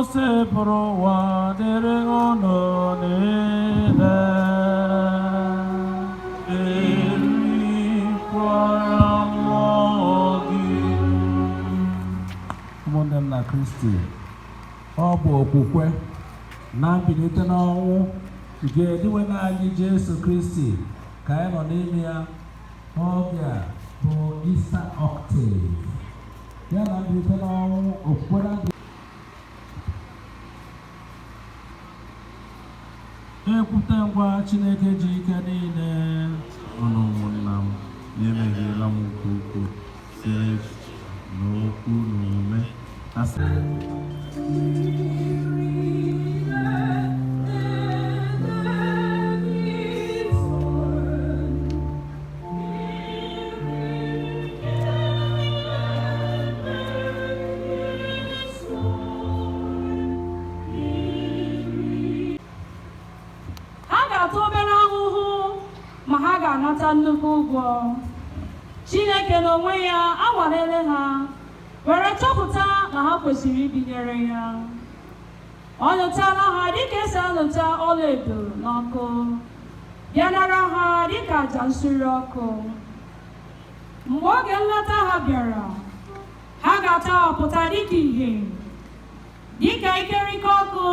Osebụrụwa dịrị unu niile. Dịrịkwara mmụọ gị. Ụmụnne m na Kristi, ọ bụ okwukwe na mbilite n'ọnwụ nke Dinwenụ anyị Jesu Kristi ka anyị nọ n'ime ya n'oge a bụ Easter Octave. Ya na mbilite n'ọnwụ, okwukwe na ekwute ngwa Chineke ji ike niile. Unu ụmụnna m, na-emehiela m nke ukwuu site n'echiche na okwu na omume. Asị Ha ga-ata obere ahụhụ, ma ha ga-anata nnukwu ụgwọ. Chineke n'onwe ya anwalele ha, were chọpụta na ha kwesịrị ibinyere ya. Ọ nụchala ha dịka esi anụcha ọlaedo n'ọkụ, bịa nara ha dịka aja nsure ọkụ. Mgbe oge nleta ha bịara, ha ga-achawapụta dịka ìhè, dịka ikerike ọkụ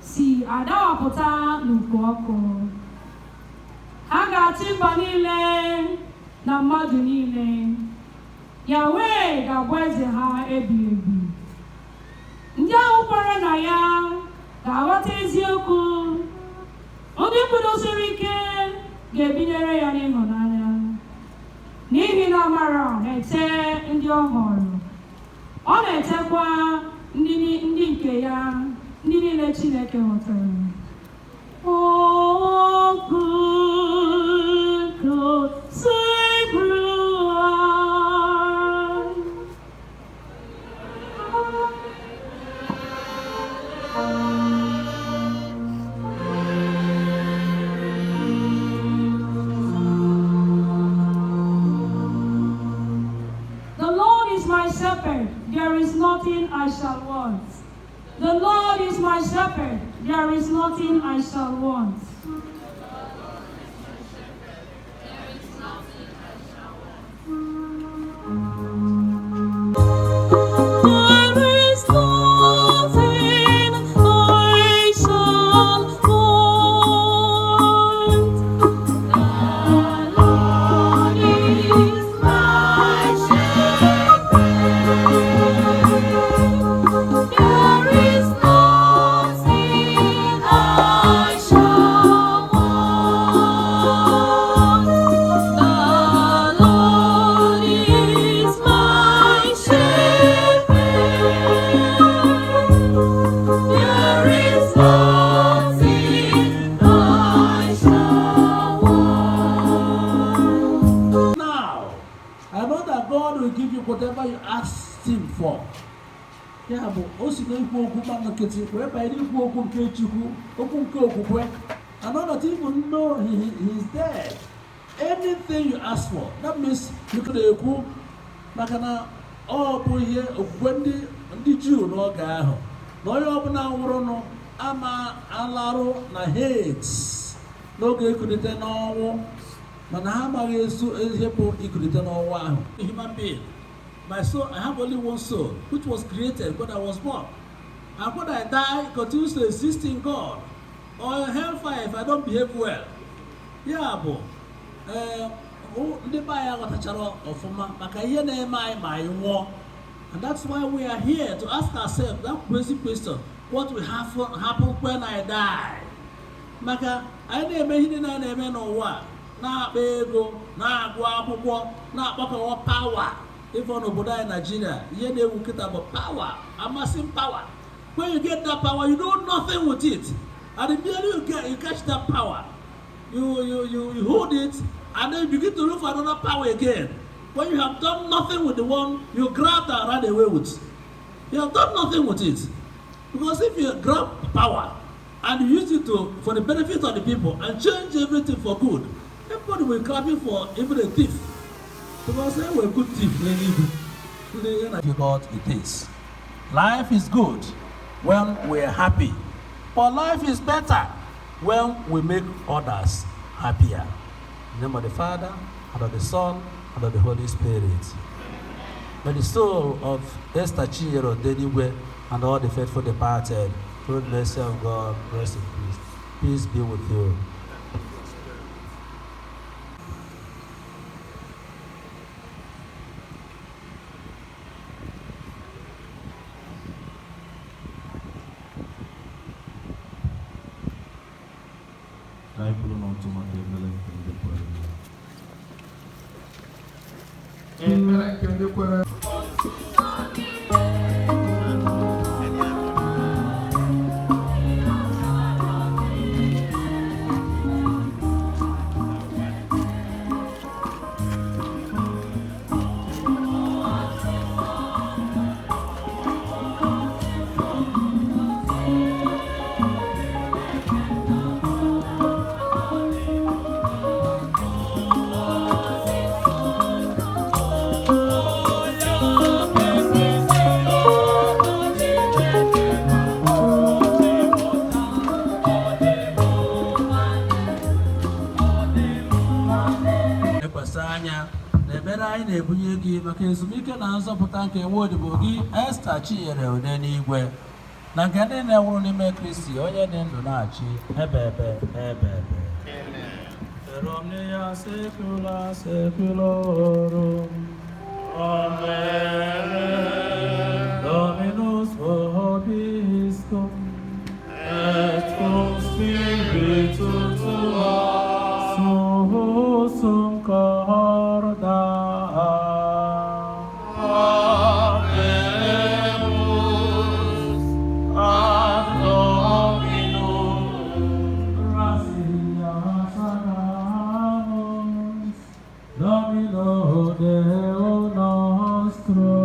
si adawapụta n'ukwu ọkụ. Ha ga-achị mba niile na mmadụ niile. Yahweh ga-abụ eze ha ebighị ebi. Ndị ahụ kwere na ya ga-aghọta eziokwu. Ndị kwudosiri ike ga-ebinyere ya n'ịhụnanya. N'ihi na amara na-ete ndị ọ họrọ. Ọ na-etekwa ndị nke ya, ndị niile Chineke hụtara. Oh, good God, save us. The Lord is my shepherd, there is nothing I shall want. The Lord is my shepherd, there is nothing I shall want. There is nothing I shall want. The Lord is my shepherd. There is nothing I shall want. The Lord is my shepherd. There is nothing I shall want. Now, I know that God will give you whatever you ask Him for. Ya bụ, o si n'ikwu okwu mmadụ nkịtị wee banye n'ikwu okwu nke Chukwu, okwu nke okwukwe. I know that even though he is dead, anything you ask for, that means you can ekwu maka na ọ bụ ihe okwukwe ndị Juu n'oge ahụ na onye ọbụla nwụrụnụ ama alarụ na Hades n'oge ekulite n'ọnwụ, mana ha amaghị ezu ihe bụ ikulite n'ọnwụ ahụ. Human being, my soul, I have only one soul, which was created when I was born, and when I die, it continues to exist in God or in hellfire if I don't behave well. Ya bụ, ee, ndị be anyị aghọtachara ọfụma maka ihe na-eme anyị ma anyị nwụọ. And that's why we are here to ask ourselves that basic question: what will happen when I die? Maka anyị na-eme ihe niile a na-eme n'ụwa a, na-akpa ego, na-agụ akwụkwọ, na-akpakọwa power. Ịfọ n'obodo anyị Naijiria, ihe na-ewu kịta bụ power, amassing power. When you get that power, you do nothing with it. And immediately you catch that power, you hold it, and then you begin to look for another power again, when you have done nothing with the one you grabbed and ran away with. You have done nothing with it, because if you grab power and you use it to for the benefit of the people and change everything for good, everybody will clapping for even a thief, because they were good thief n'eluigwe. Ndị ya na difficult it is. Life is good. when we're happy, but life is better when we make others happier. In the name of the Father, and of the Son, and of the Holy Spirit. May the soul of Esther Chinyere Odenigwe and all the faithful departed, through the mercy of God, rest in peace. Peace be with you. Ka anyị kwuru n'otu maka ekpere nke ndị kwere. Ekpere nke ndị kwere. Lekwasị anya na ekpere anyị na-ebunye gị maka ezumike na nzọpụta nke nwa odibo gị Esther Chinyere Odenigwe na nke ndị na-enwụrụ n'ime Kristi, onye dị ndụ na-achị ebe ebe ebe ebe. Per omnia saecula saeculorum. Amen. Dominus vobiscum. Et cum spiritu tuo. Suum corda. Habemus ad Dominum. Gratias agamus, Domino Deo nostro.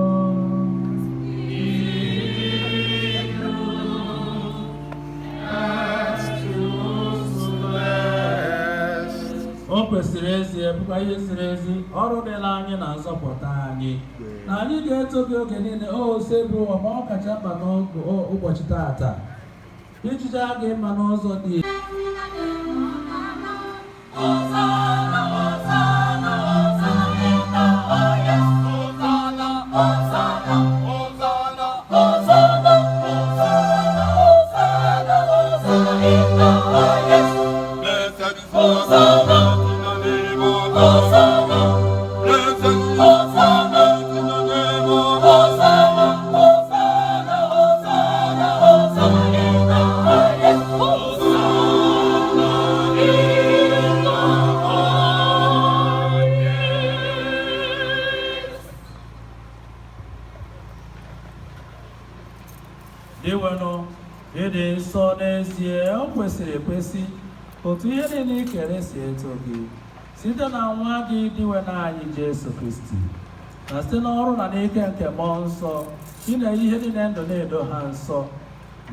Et tuus est. O kwesịrị ezie, bụkwa ihe ziri ezi, ọrụ dịla anyị na nzọpụta anyị, na anyị ga-eto gị oge niile, o Osebụrụwa, ma ọ kacha mkpa n'oge ụbọchị tata, ijije gị mma n'ụzọ dị. Hosanna, Hosanna, Hosanna in the highest. Hosanna, Hosanna, Hosanna, Hosanna, Hosanna, Hosanna, Hosanna in the highest. Blessed is Hosanna. in the name of Hosanna, Blessed is Hosanna, in the name of Hosanna, Hosanna, Hosanna, Hosanna in the highest. Hosanna in the highest. Dịwenụ, ịdị nsọ n'ezie, o kwesịrị ekwesị otu ihe niile i kere si eto gị, site na nwa gị, Dịwenụ anyị Jesu Kristi, na site n'ọrụ na n'ike nke Mmụọ Nsọ, ị na-enye ihe niile ndụ, na-edo ha nsọ.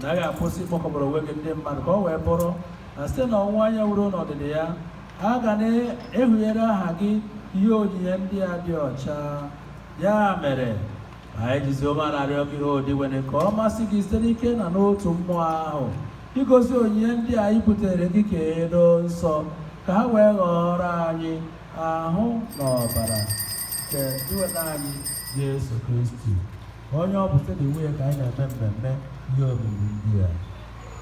Naghị akwụsị ịkpọkọbara onwe gị ndị mmadụ, ka ọ wee bụrụ na site n'ọnwụ anya wuru n'ọdịdị ya, a ga na-ehunyere aha gị ihe onyinye ndị a dị ọcha. Ya mere, anyị jizi ụma na-arịọ gị, o Dinwenụ, ka ọ masị gị site n'ike na n'otu mmụọ ahụ igosi onyinye ndị a anyị butere gị ka edo nsọ, ka ha wee ghọrọ anyị ahụ na ọbara nke Dinwenụ anyị Jesu Kristi, onye ọ bụ site n'iwu ya ka anyị na-eme mmemme ihe omimi ndị a.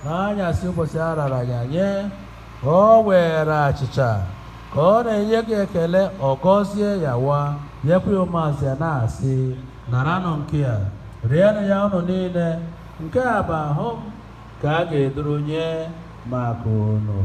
N'anyasị ụbọchị a rara ya nye, o were achịcha, ka ọ na-enye gị ekele, ọ gọzie ya, wa nyekwa ya ụmụazụ ya, na-asị: "Naranụ nke a, rienụ ya unu niile. Nke a bụ ahụ m ka a ga-eduru nye maka unu."